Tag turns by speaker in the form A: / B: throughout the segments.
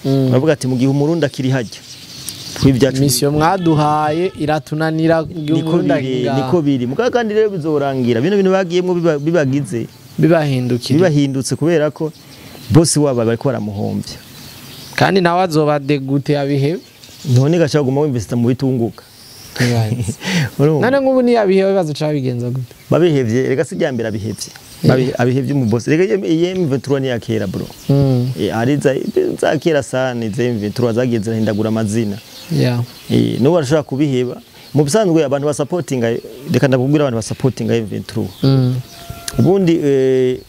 A: Bavuga ati mu gihe Umurundi akiri hajya tw'ibyacu
B: Mission mwaduhaye iratunanira.
A: Niko biri, niko biri. Mugabo kandi rero bizorangira bino bintu bagiyemwo bibagize
B: bibahindukira,
A: bibahindutse kubera ko boss wabo bariko baramuhombya.
B: Kandi nawe azoba dégoûté abihebe.
A: None gashaka guma w'investa mu bitunguka.
B: None nk'ubu ni abihebe bibazo cabigenza gute?
A: Babihevye rega si ryambere abihevye. Abihevye mu boss. Rega iyi M23 ni yakera bro. Ari za kera sana izi M23 zagiye zirahindagura amazina. N'ubu barashobora kubiheba. Mu bisanzwe abantu basupportinga, reka ndakubwira abantu basupportinga M23. Ubundi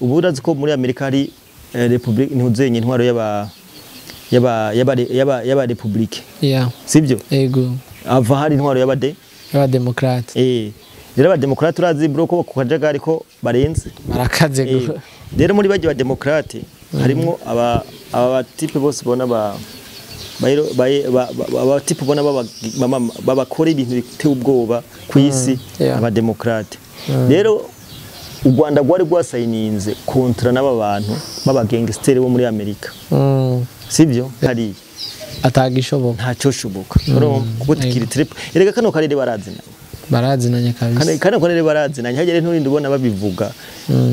A: ubu urazi ko muri Amerika hari republic ntuzenye intwaro y'aba republique. Sibyo?
B: Yego.
A: Ava hari intwaro y'aba
B: demokrate.
A: Rero aba demokrate urazi bro ko ku kajagari ko barenze.
B: Barakaze go.
A: Rero muri bagiye ba demokrate harimo aba type bose bona ba aba type bona babakora ibintu biteye ubwoba ku isi, aba demokrate. Rero u Rwanda rwari rwasayininze kontra n'aba bantu baba gangster bo muri Amerika. Sibyo? Hari
B: atagishoboka.
A: Ntacyo shoboka. Kuko tikiri trip. Erega kano karere barazinanye.
B: Barazinanye kabisa.
A: Kano karere barazinanye. Hagere nturinde ubona babivuga.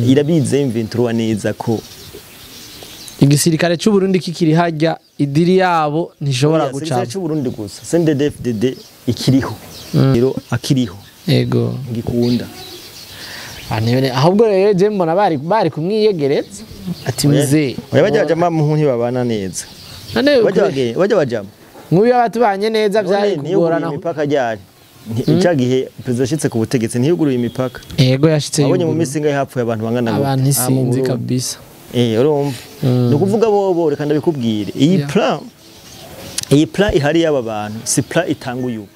A: Irabize M23 neza ko
B: igisirikare cy'u Burundi kikiri hajya idiri yabo ntishobora guca.
A: Igisirikare cy'u Burundi gusa. CNDD-FDD ikiriho. Rero akiriho.
B: Yego.
A: Ngikunda.
B: Ahubwo rero je mbona bari kumwiyegereza ati muze.
A: Oya bajya bajama mu ntibabana neza. Bajya bajama.
B: Nk'uyu abatubanye neza byari kugorana.
A: Imipaka ryari. Icya gihe president yashitse ku butegetsi ntiyuguruye imipaka.
B: Yego yashitse.
A: Abonye mu minsi ingahe hapfuye abantu bangana gute?
B: Abantu isinzi kabisa.
A: Urumva. Ni ukuvuga bobo reka ndabikubwire. Iyi plan ihari y'aba bantu si plan itanguye ubu.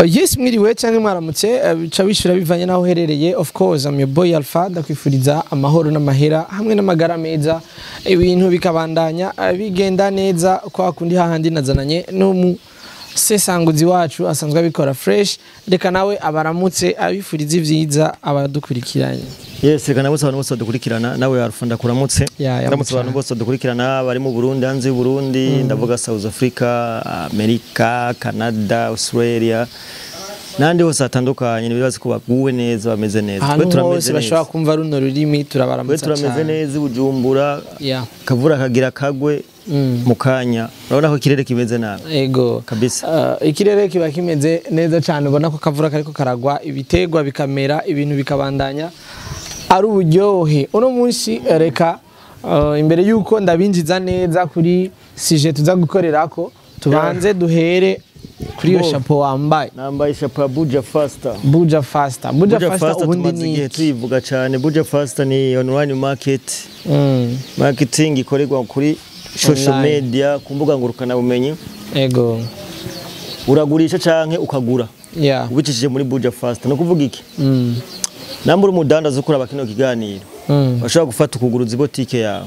B: Yes, mwiriwe canke mwaramutse, bica bishura bivanye naho uherereye. Of course I'm your boy Alpha, ndakwifuriza amahoro n'amahera hamwe n'amagara meza, ibintu bikabandanya bigenda neza kwa kundi hahandi nazananye n'umu sesanguzi wacu asanzwe abikora fresh. Reka nawe abaramutse abifuriza ivyiza abadukurikiranye.
A: Yes, reka nabose abantu bose badukurikirana, nawe Alpha ndakuramutse. Ndamutse abantu bose badukurikirana bari mu Burundi, hanze y'u Burundi, ndavuga South Africa, America, Canada, Australia nandi hose hatandukanye, nibaza ko baguwe neza bameze neza.
B: Twe turameze neza. Bashobora kumva runo rurimi, turabaramutsa
A: cyane. Twe turameze neza Bujumbura. Kavura kagira kagwe mukanya. Urabona ko ikirere kimeze nabi.
B: Ego
A: kabisa.
B: Ikirere kiba kimeze neza cyane, ubona ko kavura kariko karagwa, ibitegwa bikamera, ibintu bikabandanya ari uburyohe. Uno munsi reka imbere yuko ndabinjiza neza kuri sije tuza gukorerako, tubanze duhere kuri iyo chapeau wambaye.
A: Nambaye chapeau ya Buja Faster.
B: Buja Faster. Buja Faster ubundi ni
A: tuyivuga cyane. Buja Faster ni online market. Marketing ikorerwa kuri social media, ku mbuga ngurukana bumenyi.
B: Ego.
A: Uragurisha canke ukagura. Ubicishije muri Buja Faster. No kuvuga iki? Nambura umudandaza ukora bakino kiganiro. Bashobora gufata ukuguruza ibotike yawe.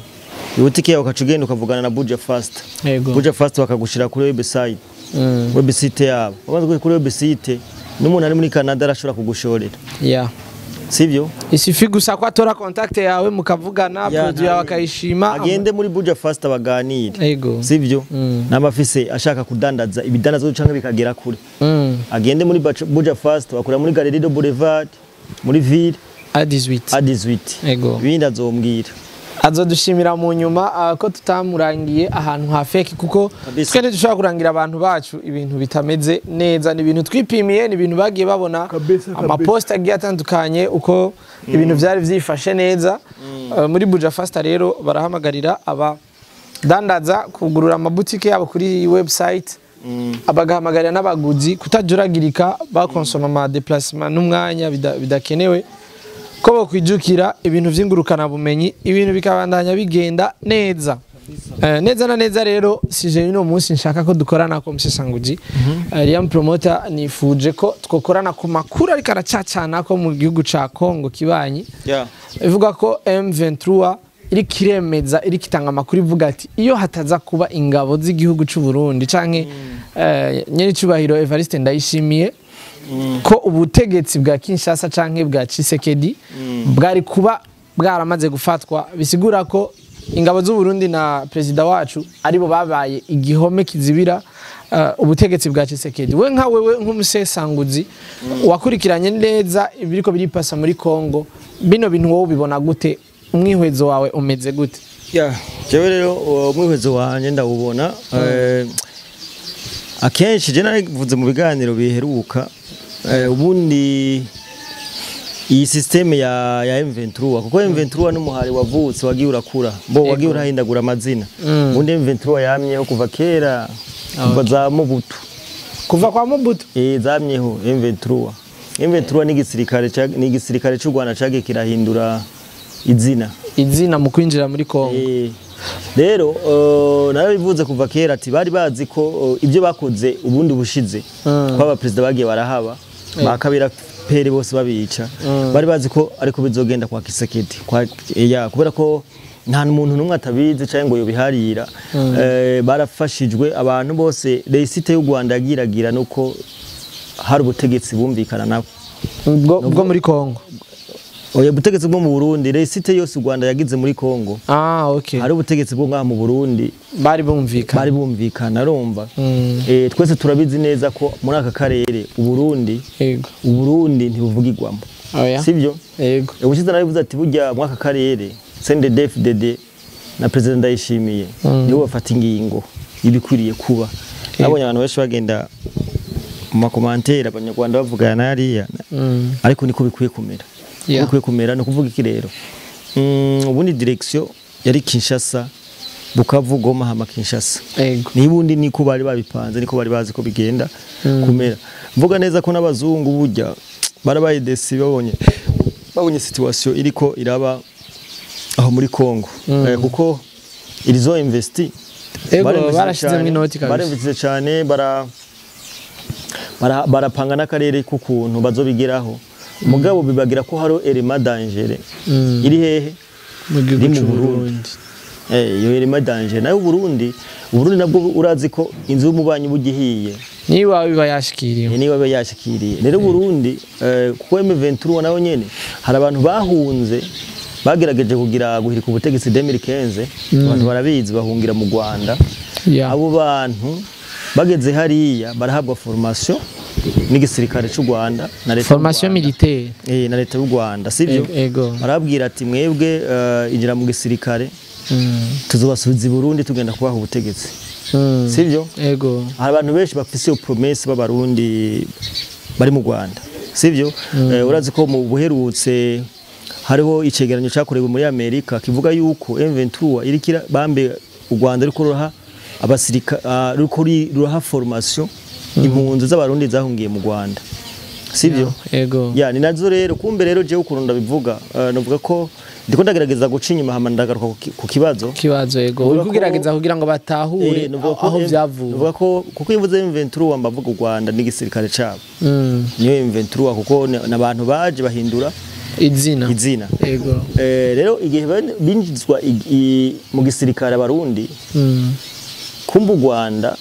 A: Ibotike yawe ukacugenda ukavugana na Buja Faster. Buja Faster bakagushira kuri website. Website yabo. Bamaze kuri website n'umuntu ari muri Canada arashobora kugushorera. Sivyo?
B: Isifi gusa ko atora contact yawe mukavugana, produit yawe akayishima.
A: Agende muri Buja Faster baganire.
B: Ego.
A: Sivyo? N'amafise ashaka kudandaza ibidandazo canke bikagera kure. Agende muri Buja Faster bakora muri Galerie de Boulevard muri ville
B: A18.
A: A18.
B: Ego.
A: Ibindi azombwira.
B: Azodushimira mu nyuma ko tutamurangiye ahantu ha fake, kuko twe ntidushobora kurangira abantu bacu ibintu bitameze neza. Ni ibintu twipimiye, ni ibintu bagiye babona amapost agiye atandukanye uko ibintu vyari vyifashe neza. Muri Buja Faster rero barahamagarira abadandaza kugurura amabutike yabo kuri website, abagahamagarira n'abaguzi kutajuragirika bakonsoma ama déplacement n'umwanya bidakenewe, ko bokwijukira ibintu vy'ingurukana bumenyi, ibintu bikabandanya bigenda neza. Neza na neza. Rero sije uno munsi nshaka ko dukorana ko musesanguji Liam Promoter, nifuje ko twokorana ku makuru ariko aracacana ko mu gihugu ca Kongo kibanyi. Ivuga ko M23 iri kiremeza, iri kitanga amakuru ivuga ati iyo hataza kuba ingabo z'igihugu c'u Burundi canke nyene cubahiro Evariste Ndayishimiye, ko ubutegetsi bwa Kinshasa canke bwa Tshisekedi bwari kuba bwaramaze gufatwa, bisigura ko ingabo z'u Burundi na perezida wacu aribo babaye igihome kizibira ubutegetsi bwa Tshisekedi. We nka wewe nk'umusesanguzi wakurikiranye neza ibiriko biripasa muri Kongo, bino bintu wowe ubibona gute? Umwihwezo wawe umeze gute?
A: Jewe rero umwihwezo wanje ndawubona akenshi je narivuze mu biganiro biheruka, ubundi iyi systeme ya M23, kuko M23 n'umuhari wavutse wagiye urakura, bo wagiye urahindagura amazina. Ubundi M23 yamyeho kuva kera, kuva za Mobutu,
B: kuva kwa Mobutu
A: zamyeho M23. M23 ni igisirikare cy'u Rwanda cagiye kirahindura izina
B: mu kwinjira muri Kongo.
A: Rero narabivuze kuva kera ati bari bazi ko ibyo bakoze ubundi bushize kwaba president bagiye barahaba bakabira pere bose babica, bari bazi ko ariko bizogenda kwa Kisekedi kwa kubera ko nta muntu numwe atabizi cyangwa ngo yobiharira. Barafashijwe abantu bose, réussite y'u Rwanda yagiragira nuko hari ubutegetsi bumvikana nabo
B: bwo muri Kongo.
A: Oya, ubutegetsi bwo mu Burundi, réussite yose u Rwanda yagize muri Kongo. Hari ubutegetsi bwo ngaha mu Burundi
B: bari bumvikana,
A: bari bumvikana arumva. Twese turabizi neza ko muri aka karere Uburundi, Uburundi ntibuvugirwamo. Sivyo?
B: Yego.
A: Ubushize narabivuze ati burya muri aka karere CNDD-FDD na President Ndayishimiye nibo bafata ingingo ibikwiriye kuba. Nabonye abantu benshi bagenda mu ma commentaires, abanyarwanda bavugana hariya, ariko niko bikwiye kumera. Bikwiye kumera. No kuvuga iki rero, ubundi direction yari Kinshasa, Bukavu, Goma, hama Kinshasa. Nibundi niko bari babipanze, niko bari bazi ko bigenda kumera. Mvuga neza ko n'abazungu burya barabaye déçus, babonye situation iriko iraba aho muri Kongo, kuko ils ont investi.
B: Barashizemo inoti kabisa,
A: barinvestise cyane, barapanga n'akarere k'ukuntu bazobigeraho, mugabo bibagira ko hari élément danger iri hehe?
B: Mu gihugu cy'u Burundi.
A: Iyo élément danger nayo Burundi, Uburundi nabwo urazi ko inzu y'umubanyi bugihiye
B: niba biba yashikiriye,
A: niba biba yashikiriye. Rero Burundi, kuko M23 nayo nyene hari abantu bahunze bagerageje kugira guhirika ubutegetsi 2015, abantu barabizi, bahungira mu Rwanda. Abo bantu bageze hariya barahabwa formation n'igisirikare cy'u Rwanda na leta,
B: formation militaire,
A: na leta y'u Rwanda, sivyo? Barabwira ati mwebwe injira mu gisirikare, tuzobasubiza i Burundi tugenda kubaha ubutegetsi, sivyo?
B: Ego.
A: Hari abantu benshi bafise iyo promesse b'abarundi bari mu Rwanda, sivyo? Urazi ko mu buherutse hariho icegeranyo cyakorewe muri Amerika kivuga yuko M23 irikira bambe u Rwanda riko ruraha abasirika, riko ruraha formation impunzi z'abarundi zahungiye mu Rwanda, sivyo?
B: Ego.
A: Ya, ni nazo rero kumbe rero jewe ukuntu ndabivuga, navuga ko ndiko ndagerageza guca inyuma hama ndagaruka ku kibazo.
B: Kibazo, ego, uri kugerageza kugira ngo batahure aho vyavuye.
A: Nuvuga ko kuko iyo mvuze M23 mbavuga u Rwanda n'igisirikare cabo, niyo M23, kuko n'abantu baje bahindura
B: izina.
A: Izina.
B: Ego.
A: Rero igihe binjizwa mu gisirikare abarundi, kumva u Rwanda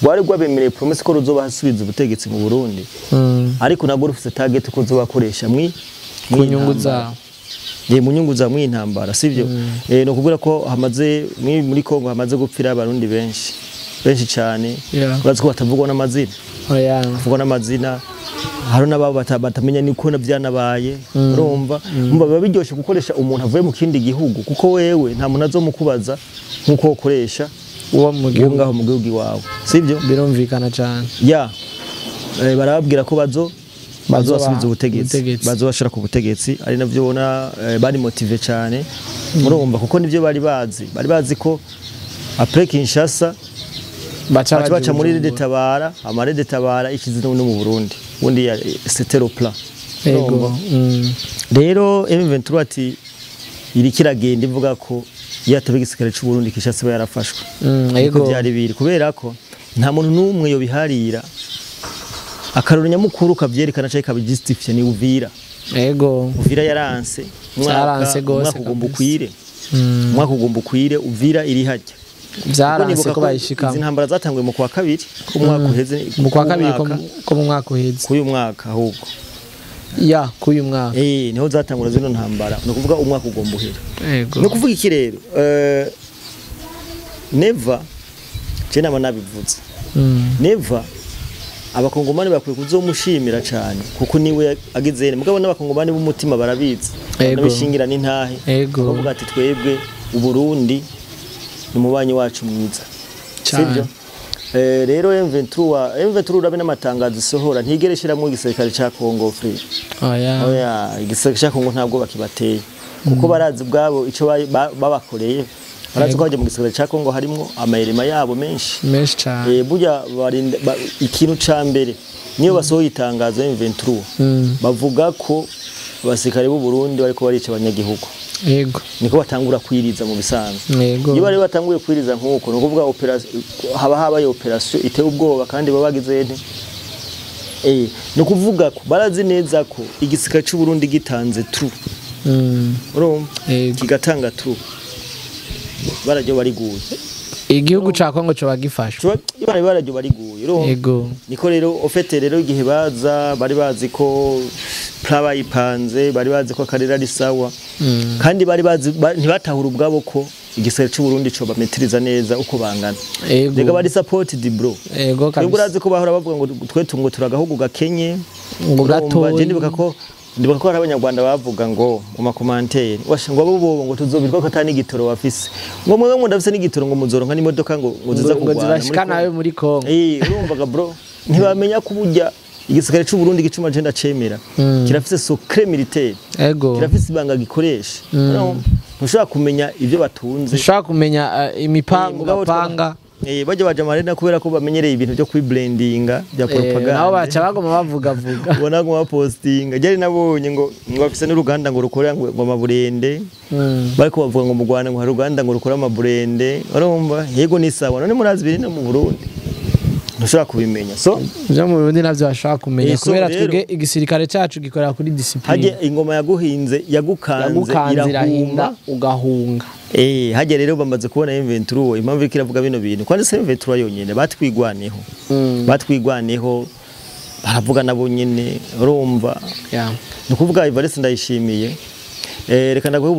A: rwari rwabemereye promesse ko ruzobasubiza ubutegetsi mu Burundi, ariko nabwo rufise target ko ruzobakoresha mwi
B: ku nyungu zabo.
A: Mu nyungu za mw'intambara, sivyo? No kuvuga ko hamaze muri Kongo hamaze gupfira abarundi benshi benshi cyane. Urazi ko batavugwa n'amazina, bavugwa n'amazina, hari n'ababo batamenya niko navyanabaye. Urumva, umva biba biryoshe gukoresha umuntu avuye mu kindi gihugu, kuko wewe nta muntu azomukubaza nkuko ukoresha
B: uwo mu gihugu
A: ngaho mu gihugu iwawe, sivyo?
B: Birumvikana cyane.
A: Ya, barababwira ko bazobasubiza ubutegetsi, bazobashira ku butegetsi, ari navyo ubona bari motivé cyane. Urumva, kuko nivyo bari bazi ko après Kinshasa
B: baca
A: baca muri RED-Tabara, ama RED-Tabara ikizi no mu Burundi ubundi c'était le plan. Rero M23 ati iri kiragenda ivuga ko iyo ataba igisirikare cy'u Burundi, Kinshasa yarafashwe. Niko byari biri, kubera ko nta muntu n'umwe yo biharira. Akaroro nyamukuru kavyerekana cyangwa kabijustifie ni Uvira. Uvira yaranse.
B: Yaranse gose.
A: Umwaka ugomba ukwire, umwaka ugomba ukwire Uvira iri hajya.
B: Byaranse ko bayishikamo.
A: Izi ntambara zatanguye mu kwa kabiri ko mwaka uheze.
B: Mu kwa kabiri ko mu mwaka uheze.
A: K'uyu mwaka ahubwo.
B: Ya, k'uyu mwaka.
A: Niho zatangura zino ntambara, ni ukuvuga umwaka ugomba uhera.
B: Yego.
A: Ni ukuvuga iki rero, Neva je nama nabivuze, Neva abakongomani bakwiye kuzomushimira cyane kuko niwe agize, mugabo n'abakongomani b'umutima barabizi, n'abishingira n'intahe bavuga ati twebwe Uburundi ni umubanyi wacu mwiza, sibyo? Rero M23 urabe n'amatangazo isohora ntigere ishiramwo igisirikare ca Congo free. Oya, igisirikare ca Congo ntabwo bakibateye kuko barazi ubwabo ico babakoreye, barazi ko bajya mu gisirikare ca Congo harimwo amayerema yabo menshi
B: menshi cyane.
A: Burya barinda ikintu ca mbere niyo basohoye itangazo M23 bavuga ko abasirikare b'u Burundi bariko barica abanyagihugu.
B: Yego.
A: Niko batangura kwiriza mu bisanzwe.
B: Yego.
A: Iyo bari batanguye kwiriza nkuko no kuvuga operation, haba habaye operation iteye ubwoba kandi babagize nte. No kuvuga ko barazi neza ko igisirikare cy'u Burundi gitanze true. Urumva? Kigatanga true. Barajyo bariguye.
B: Igihugu ca Kongo cyo bagifashwe.
A: Barajyo bariguye. Urumva?
B: Yego.
A: Niko rero ofete rero igihe baza bari bazi ko plan bayipanze, bari bazi ko akarera ari sawa. Kandi bari bazi ntibatahura ubwabo ko igisirikare cy'u Burundi cyo bametiriza neza uko bangana. Rega bari supported bro.
B: Yego kabisa.
A: Urazi ko bahora bavuga ngo twe tungo turagahugu gakenye
B: ngo gatoyi.
A: Je ndibuka ko hari abanyarwanda bavuga ngo mu makomantere washa ngo abo bobo ngo tuzobirwa ko atani igitoro bafise, ngo mwe ngo ndafise n'igitoro ngo muzoronka n'imodoka ngo ziza
B: kugwana ngo zibashika nawe muri Kongo.
A: Urumvaga bro, ntibamenya ko burya igisirikare cy'u Burundi gicuma je ndacemera kirafise secret militaire.
B: Ego.
A: Kirafise ibanga gikoresha. Ntushobora kumenya ibyo batunze,
B: ntushobora kumenya imipango bapanga.
A: Bajya baja marena kubera ko bamenyereye ibintu byo kwiblendinga bya propaganda,
B: nabo baca bagoma bavuga vuga
A: ubona ngo bapostinga. Jari nabonye ngo bafise n'uruganda ngo rukora ngo amaburende, bariko bavuga ngo mu Rwanda ngo hari uruganda ngo rukora amaburende. Urumva yego ni sawa, none murazi biri no mu Burundi ntushobora kubimenya. So
B: byo mu Burundi navyo bashaka kumenya kubera twebwe igisirikare cyacu gikorera kuri discipline.
A: Haje ingoma yaguhinze yagukanze
B: irahumba ugahunga.
A: Haje rero bamaze kubona M23 impamvu ikiravuga bino bintu kandi se M23 yonyene batwigwaneho. Batwigwaneho baravuga nabo nyene urumva. Ni kuvuga Evariste Ndayishimiye. Reka ndaguhe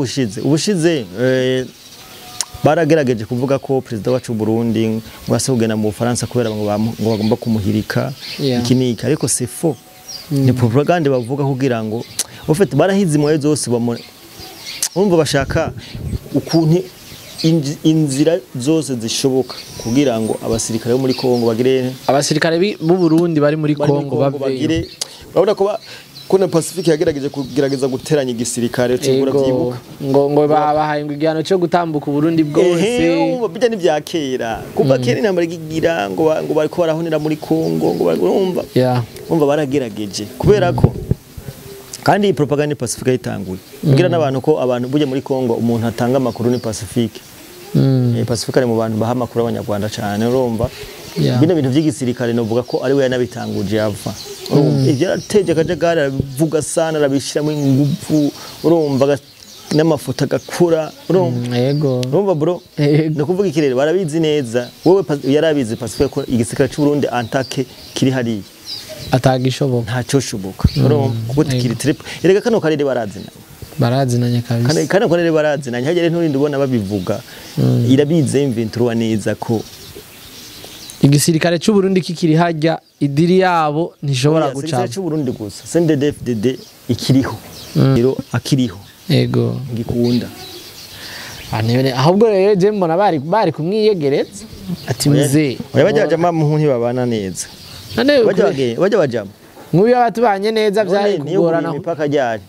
A: ubushize baragerageje kuvuga ko president wacu Burundi ngo ase kugenda mu Bufaransa kubera ngo bagomba kumuhirika iki niki, ariko c'est faux. Ni propagande bavuga kugira ngo ufite barahize imwe zose urumva bashaka ukuntu inzira zose zishoboka kugira ngo abasirikare bo muri Kongo bagire,
B: abasirikare b'u Burundi bari muri Kongo
A: bagire. Urabona ko kuna Pacifique yagerageje kugerageza guteranya igisirikare cy'ubura byibuka
B: ngo babahaye ngo igihano cyo gutambuka Burundi bwose.
A: Bijya ni bya kera kuva kera intambara igira ngo bariko barahonera muri Kongo ngo urumva urumva baragerageje kubera ko kandi propaganda ni Pacifique yitanguye kugira n'abantu ko abantu bujye muri Kongo umuntu atanga amakuru ni Pacifique. Pacifique ari mu bantu baha amakuru abanyarwanda cyane urumva. Bino bintu by'igisirikare novuga ko ari we yanabitanguje yava. Ivyo yarateje akajagari arabivuga sana arabishiramo ingufu urumva n'amafoto agakura urumva.
B: Yego.
A: Urumva bro, no kuvuga ikirere barabizi neza. Wewe yarabizi Pacifique ko igisirikare cy'u Burundi antake kiri hariya
B: atagishoboka
A: ntacyo shoboka urumva kuko tikiri trip. Erega kano karere barazinanye
B: barazinanye kabisa.
A: Kano karere barazinanye hagere nturinde ubona babivuga. Irabize M23 neza ko
B: igisirikare cy'u Burundi kikiri hajya idiri yabo ntishobora guca.
A: Igisirikare cy'u Burundi gusa CNDD-FDD ikiriho rero akiriho.
B: Yego
A: ngikunda
B: ahubwo rero je mbona bari kumwiyegereza ati muze
A: oya bajya bajama mu ntibabana neza. Bajya bajama
B: nk'uyu abatubanye neza byari kugorana
A: imipaka ryari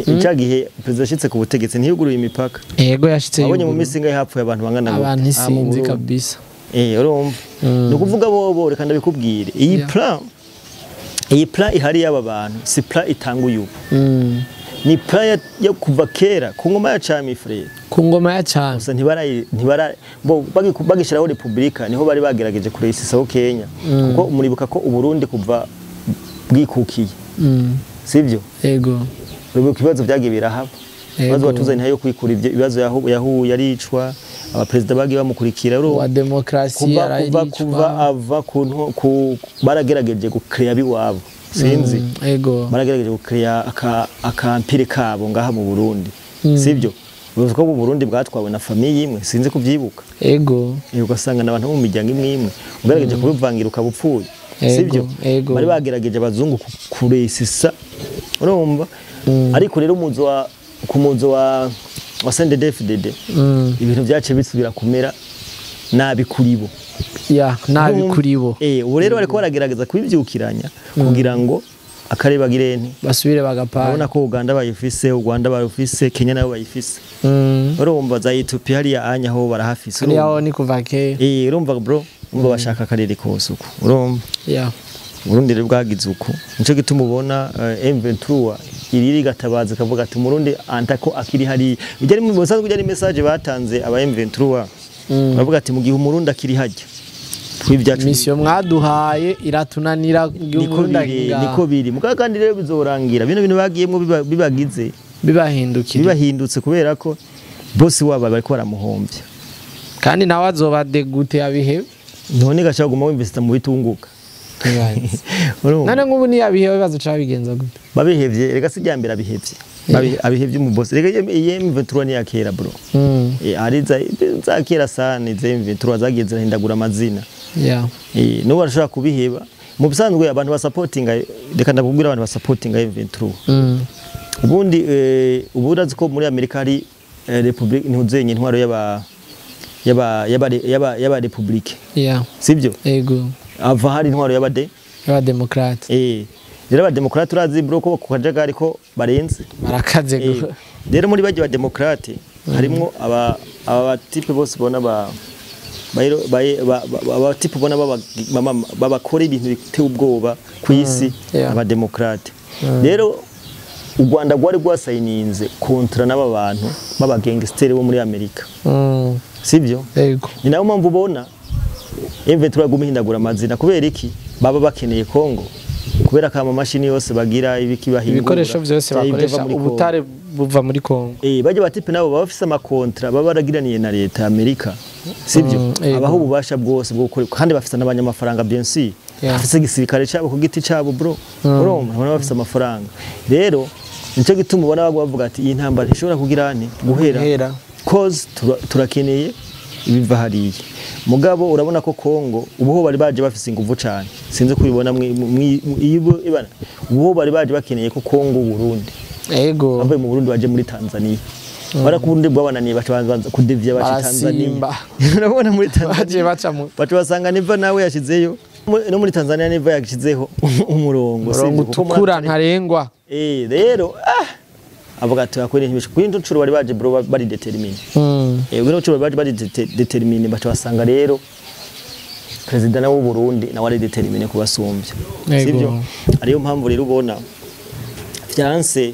A: icya gihe president yashitse ku butegetsi ntiyuguruye imipaka.
B: Yego yashitse
A: abonye mu minsi ingahe hapfuye abantu bangana
B: gute abantu isinzi kabisa.
A: Urumva ni ukuvuga bobo reka ndabikubwire iyi plan ihari y'aba bantu si plan itanguye ubu. Ni plan yo kuva kera ku ngoma ya Cami frere,
B: ku ngoma ya Cami
A: gusa ntibara bo bagishiraho republika niho bari bagerageje kureyisisaho Kenya kuko muribuka ko Uburundi kuva bwikukiye sivyo?
B: Yego.
A: Uribuka ibibazo byagiye birahaba ibibazo batuzanye ntayo kwikura ibyo ibibazo yahu yaricwa abaperezida bagiye bamukurikira
B: wa demokrasi
A: yarayicwa kuva ava ku baragerageje gucrea biwabo. Sinzi.
B: Ego.
A: Baragerageje gukrea aka empire kabo ngaha mu Burundi. Sibyo? Uvuze ko mu Burundi bwatwawe na famille imwe, sinzi kuvyibuka.
B: Ego.
A: Ugasanga n'abantu bo mu miryango imwe imwe ugerageje kubivangira ukabupfuye. Sibyo? Bari bagerageje abazungu kuresisa. Urumva? Ariko rero umuzo wa ku muzo wa CNDD-FDD ibintu byace bisubira kumera nabi kuri bo.
B: Ya, nabi kuri bo.
A: Ubu rero bariko baragerageza kubivyukiranya kugira ngo akareba girene
B: basubire bagapana.
A: Urabona ko Uganda bayifise, u Rwanda bayifise, Kenya nayo bayifise. Urumva za Ethiopia hariya anya ho barahafise.
B: Hariya ni kuva kera.
A: Urumva bro, urumva bashaka akarere kose uko. Urumva?
B: Ya.
A: Burundi rero bwagize uko. Nico gituma ubona M23 iriri gatabaza kavuga ati Murundi antako akiri hari. Bijya mu busanzwe bijya message batanze aba M23. Bavuga ati mu gihe Umurundi akiri hajya. Twibyacu
B: mission mwaduhaye iratunanira
A: niko biri. Muga kandi rero bizorangira. Bino bintu bagiyemo bibagize
B: bibahindukira.
A: Bibahindutse kubera ko boss wabo bariko baramuhombya.
B: Kandi nawe azoba degute abihe.
A: None gacha guma wimvesta mu bitunguka.
B: None ngubu ni abihe bibazo cabigenza gute?
A: Babihevye rega si ryambere abihevye. Abihevye mu boss. Rega M23 ni yakera bro. Ari za kera sana ize M23 zagiye zirahindagura amazina.
B: Yeah.
A: No barashobora kubiheba. Mu bisanzwe abantu ba supportinga reka ndakubwira abantu ba supportinga M23. Ubundi uburazi ko muri Amerika hari Republic ntuzenye intwaro y'aba yaba yaba yaba yaba Republic.
B: Yeah.
A: Sibyo?
B: Ego.
A: Ava hari intwaro y'aba de
B: y'aba Democrate.
A: Rero aba Democrate urazi bro ko ku kajagari ko barenze.
B: Barakaze go.
A: Rero muri baje ba Democrate harimo aba type bose bona ba aba type bona babakora ibintu biteye ubwoba ku isi aba Democrate. Rero u Rwanda rwari rwasayininze kontra n'aba bantu baba gangster bo muri Amerika. Sibyo?
B: Yego.
A: Ni nayo mpamvu ubona M23 guhindagura amazina kubera iki baba bakeneye Kongo kubera kama mashini yose bagira ibiki bahingura
B: ibikoresho byose bakoresha ubutare buva muri Kongo.
A: Bajye batipe nabo baba bafise ama kontra baba baragiraniye na leta ya Amerika. Sibyo? Abaho ububasha bwose bwo gukora kandi bafise n'abanyamafaranga bien sûr. Bafise igisirikare cyabo ku giti cyabo bro. Urumva baba bafise amafaranga. Rero nico gituma ubona bavuga ati iyi ntambara ishobora kugira nti guhera. Cause turakeneye ibiva hariye. Mugabo urabona ko Kongo ubuho bari baje bafise inguvu cyane. Sinzi kubibona ibana. Ubuho bari baje bakeneye ko Kongo Burundi.
B: Ego.
A: Abaye mu Burundi baje muri Tanzania. Bara ku Burundi bwabananiye baca kudevya baca Tanzania. Urabona muri Tanzania
B: baje baca mu
A: baca basanga Neva nawe yashizeyo. No muri Tanzania Neva yashizeho umurongo
B: utukura ntarengwa.
A: Rero avuga ati akore ntibishe kuri ncuro bari baje bro bari determine. Ubwo ncuro bari baje determine baca basanga rero president w'u Burundi nawe ari determine kubasumbya. Sibyo? Ariyo mpamvu rero ubona Fiance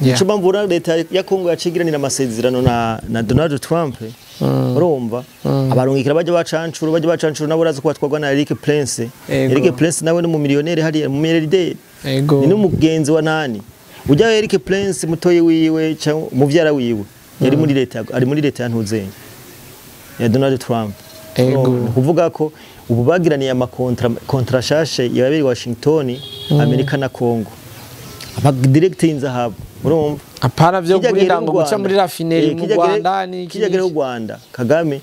A: nico mpamvu leta ya Kongo yacigiranira amasezerano na Donald Trump. Urumva abarungikira baje bacancuro nabo urazi ko batwarwa na Eric Prince. Eric Prince nawe ni mu millionaire hariya mu milliardaire. Ni n'umugenzi wa nani? Ujya Eric Prince mutoyi wiwe cyangwa muvyara wiwe yari muri leta ari muri leta ya Ntuzenye ya Donald Trump.
B: Ego.
A: Kuvuga ko ubu bagiraniye ama kontra shashe yabiri Washington, Amerika na Congo. Aba direct inzahabu. Urumva?
B: Apara byo kurinda ngo guca muri raffinerie mu Rwanda ni
A: kijya mu Rwanda. Kagame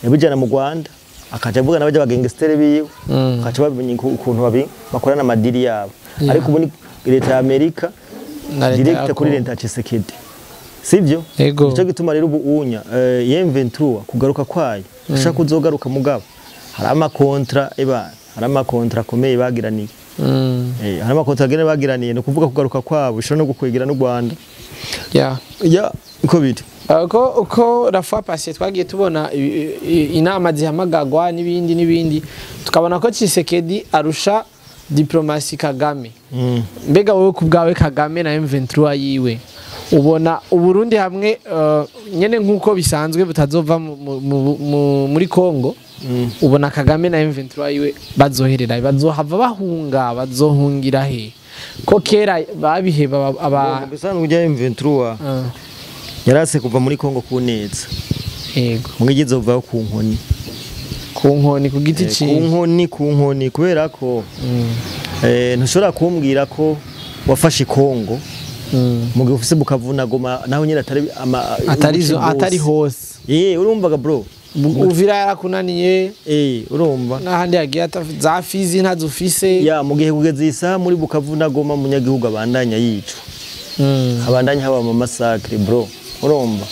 A: yabijana mu Rwanda akaja avuga n'abajya bagangster biwe akaca babimenya ukuntu babi bakorana amadiri yabo. Ariko ubu ni leta ya Amerika direct kuri leta Tshisekedi. Sibyo? Nico gituma rero ubu unya M23 kugaruka kwayo ashaka kuzogaruka mugabo hari ama kontra eba hari ama kontra akomeye bagiraniye. Hari ama kontra agene bagiraniye no kuvuga kugaruka kwabo ishobora no gukwegera no Rwanda. Ya uko biri.
B: Uko la fois passée twagiye tubona inama zihamagagwa n'ibindi n'ibindi tukabona ko Tshisekedi arusha diplomasi Kagame. Mbega wowe kubgawe Kagame na M23 yiwe ubona Uburundi hamwe nyene nkuko bisanzwe butazova muri Kongo ubona Kagame na M23 yiwe bazoherera bazohava bahunga bazohungira he ko kera babiheba aba
A: bisanzwe ujya M23 yarase kuva muri Kongo ku neza.
B: Yego.
A: Mwigize uva ku nkoni.
B: Ku nkoni ku giti
A: ci. Ku nkoni kubera ko Ntushobora kumbwira ko wafashe Kongo mu gihe ufise Bukavu na Goma naho nyine
B: atari hose.
A: Urumvaga bro,
B: Uvira yarakunaniye,
A: urumva
B: n'ahandi yagiye za Fizi ntazufise.
A: Ya mu gihe kugeza isaha muri Bukavu na Goma munyagihugu abandanya yicwa, abandanya haba mu massacre bro, urumva.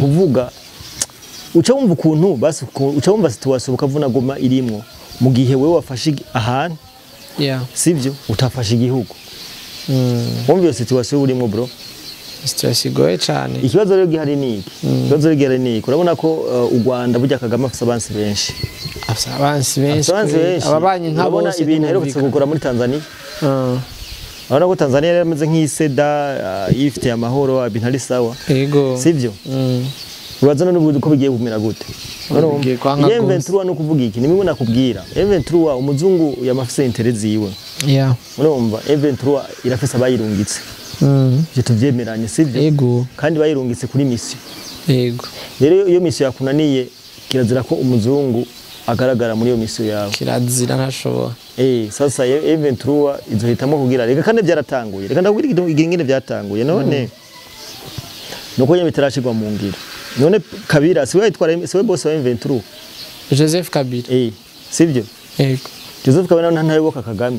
A: Kuvuga uca wumva ukuntu basi uca wumva situation Bukavu na Goma irimwo mu gihe wewe wafashe ahantu, sivyo utafashe igihugu. Wumva iyo situation urimo bro,
B: situation igoye cyane.
A: Ikibazo rero gihari ni iki? Ikibazo rero gihari ni iki? Urabona ko u Rwanda burya Kagame afise abansi benshi.
B: Afise abansi benshi. Ababanyi nka bose
A: ibintu aherutse gukora muri Tanzania. Urabona ko Tanzania yari imeze nk'iseda yifitiye amahoro ibintu ari sawa.
B: Yego.
A: Sivyo? Uraza none ubu ko bigiye kumera gute? M23 no kuvuga iki? Nimwe nakubwira. M23 umuzungu yamafise intérêt ziwe.
B: Yeah.
A: Urumva M23 irafise abayirungitse. Ivyo tuvyemeranye sivyo?
B: Yego.
A: Kandi bayirungitse kuri mission.
B: Yego.
A: Rero iyo mission yakunaniye kirazira ko umuzungu agaragara muri iyo mission yawe.
B: Kirazira ntashobora.
A: Sasa M23 izohitamo kugira reka kandi byaratanguye. Reka ndakubwira ingene byatanguye none. Nuko nyine bitarashirwa mu ngiro. None Kabila siwe yitwara siwe boss wa M23.
B: Joseph Kabila.
A: Sivyo?
B: Yego.
A: Joseph Kabila ntayoboka Kagame.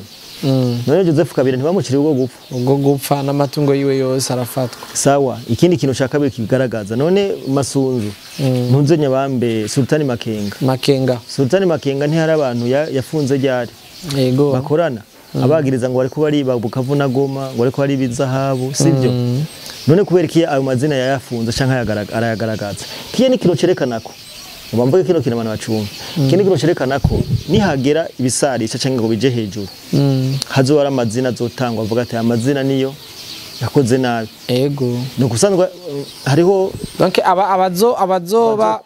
A: None Joseph Kabila ntibamuciriye ubwo gupfa.
B: Ubwo gupfa n'amatungo yiwe yose arafatwa.
A: Sawa, ikindi kintu cya kabiri kigaragaza none Masunzu ntunze nyabambe Sultani Makenga.
B: Makenga.
A: Sultani Makenga ntihari abantu yafunze ryari.
B: Yego.
A: Bakorana. Abagiriza ngo bariko bariba Bukavu na Goma, ngo bariko bariba izahabu, sivyo? None kubera iki ayo mazina yayafunze canke arayagaragaza? Kiye ni kiro cerekana ko ubambuke kino kintu abantu bacumva. Kino kiro cerekana ko nihagera ibisarisha canke ngo bije hejuru. Hazoba amazina azotangwa avuga ati amazina niyo yakoze nabi.
B: Ego.
A: No kusanzwe hariho
B: donc abazoba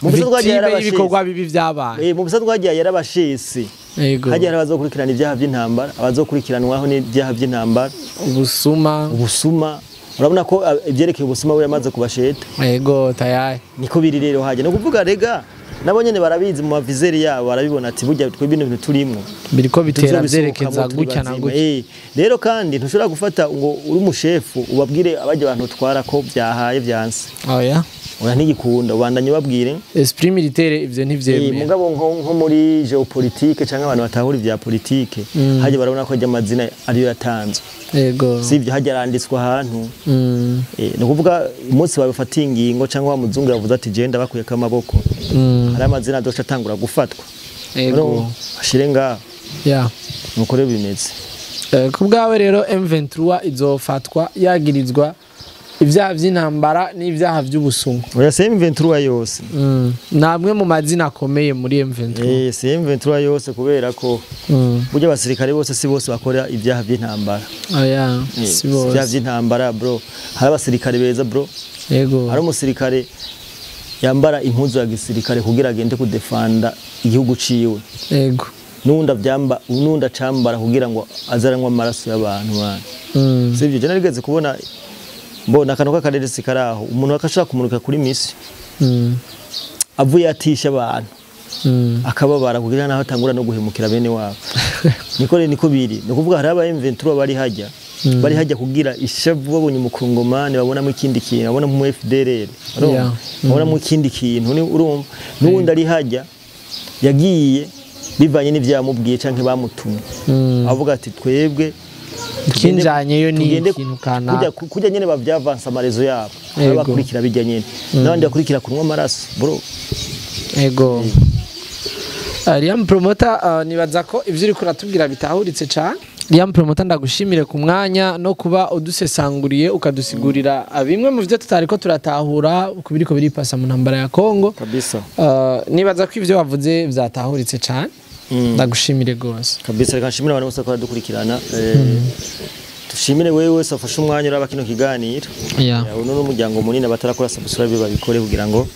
A: mu bisanzwe
B: ibikorwa bibi byabaye.
A: Mu bisanzwe hagiye yarabashisi.
B: Ego.
A: Hagiye abazokurikirana ibyaha by'intambara, abazokurikiranwaho n'ibyaha by'intambara,
B: ubusuma.
A: Urabona ko ibyerekeye ubusuma we yamaze kubasheta.
B: Ego tayari.
A: Niko biri rero haje. No kuvuga rega nabo nyene barabizi mu mavizeri yabo barabibona ati burya twe bino bintu turimo
B: biriko bitera byerekeza gutya na gutya.
A: Rero kandi ntushobora gufata ngo uri umushefu ubabwire abajya abantu twara ko byahaye byanse.
B: Oya.
A: Oya ntigikunda ubandanye ubabwire.
B: Esprit militaire ivyo ntivyemeye.
A: Mugabo nko muri geopolitique canke abantu batahura ivya politique haje barabona ko ajya amazina ariyo yatanzwe.
B: Yego.
A: Sivyo haje aranditswa ahantu. No kuvuga umunsi babafatiye ingingo cyangwa wa muzungu yavuze ati je ndabakuyeko amaboko. Hari amazina adoca atangura gufatwa.
B: Yego.
A: Ashire ngaho.
B: Yeah.
A: Nuko rero bimeze.
B: Ku bwawe rero M23 izofatwa yagirizwa ibyaha by'intambara n'ibyaha by'ubusuma.
A: Oya si M23 yose.
B: Namwe mu mazina akomeye muri M23.
A: Si M23 yose kubera ko burya abasirikare bose si bose bakora ibyaha by'intambara.
B: Oya si bose.
A: Ibyaha by'intambara bro. Hari abasirikare beza bro.
B: Yego.
A: Hari umusirikare yambara impuzu ya gisirikare kugira agende kudefanda igihugu ciwe.
B: Yego.
A: Nunda byamba nunda cambara kugira ngo azaranywa amaraso y'abantu bana. Sivyo je narigeze kubona mbona akantu k'akareresi karaho umuntu akashaka kumuruka kuri misi. Avuye atisha abantu. Akababara kugira naho atangura no guhemukira bene wabo. Niko niko biri. No kuvuga hari aba M23 bari hajya. Bari hajya kugira ishavu babonye umukongomani babonamo ikindi kintu, babonamo mu FDLR. Babonamo ikindi kintu urumva n'uwundi ari hajya yagiye bivanye n'ivyamubwiye canke bamutumye. Avuga ati twebwe
B: kinjanye yo ni ikintu kana
A: kujya nyene bavyavansa amarezo yabo abakurikira bijya nyene n'abandi bakurikira kunywa amaraso bro.
B: Ego. Liam Promoter nibaza ko ivyo uri kuratubwira bitahuritse cyane. Liam Promoter ndagushimire ku mwanya no kuba udusesanguriye ukadusigurira bimwe mu byo tutariko turatahura kubiriko biripasa mu ntambara ya Kongo.
A: Kabisa.
B: Nibaza ko ivyo wavuze vyatahuritse cyane. Ndagushimire gose.
A: Kabisa reka nshimire abantu bose ko badukurikirana. Tushimire wewe wese afashe umwanya uraba kino kiganiro. Uno n'umuryango munini abatarakora subscribe babikore kugira ngo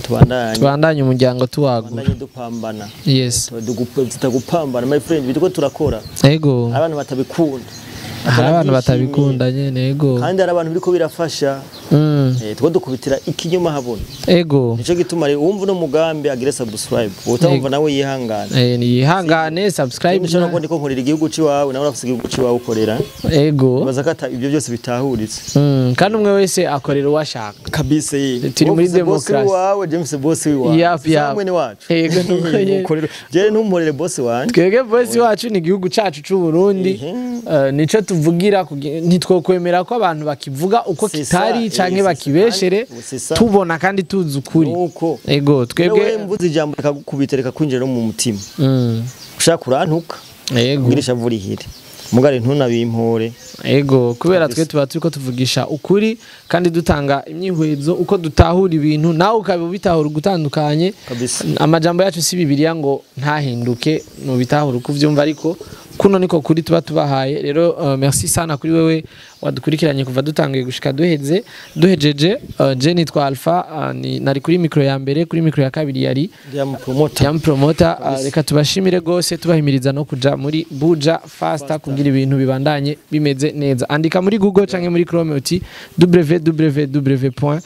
A: tubandanye
B: umuryango tuwagura.
A: Tubandanye dupambana.
B: Yes.
A: Tutagupambana my friend bitiko turakora.
B: Ego.
A: Abantu batabikunda.
B: Hari abantu batabikunda nyene ego.
A: Kandi hari abantu biriko birafasha. Two dukubitira ikinyoma habona.
B: Ego.
A: Nico gituma rero wumva uno mugambi agire subscribe, utamva nawe yihangane.
B: Ni yihangane, subscribe.
A: Nshobora kuba ndiko nkorera igihugu ciwawe, nawe urafise igihugu ciwawe ukorera.
B: Ego.
A: Baza ko ibyo byose bitahuritse.
B: Kandi umwe wese akorera uwo ashaka.
A: Kabisa.
B: Turi muri demokarasi.
A: Wawe James, boss wiwawe.
B: Yap, yap.
A: Mwene wacu.
B: Ego, nuko nyene.
A: Jere ntumporere boss wanje.
B: Twebwe boss wacu ni igihugu cacu c'u Burundi. Nico tuvugira, ntitwokwemera ko abantu bakivuga uko
A: C'est
B: kitari
A: ça,
B: canke
A: c'est ça.
B: bakibeshere,
A: C'est ça.
B: tubona kandi tuzi ukuri.
A: Nuko
B: Ego,
A: twebwe
B: twebwe
A: mvuze ijambo rikagukubita, rikakwinjira no mu mutima, ushaka urantuka,
B: Ego.
A: ngira ishavu rihire, mugare ntunabimpore.
B: Ego, kubera twe tuba turiko tuvugisha ukuri kandi dutanga imyihwezo uko dutahura ibintu, nawe ukaba ubitahura ugutandukanye.
A: Kabisa.
B: Amajambo yacu si Bibiliya ngo ntahinduke, nubitahura uko uvyumva, ariko kuno niko kuri tuba tubahaye. Rero merci sana kuri wewe wadukurikiranye kuva dutangiye gushika duheze duhejeje. Je nitwa Alpha, nari kuri micro ya mbere, kuri micro ya kabiri yari
A: Yam promoter.
B: Yam promoter. Reka tubashimire gose, tubahimiriza no kuja muri Buja Fasta kugira ibintu bibandanye bimeze neza. Andika muri Google canke muri Chrome uti www.buja.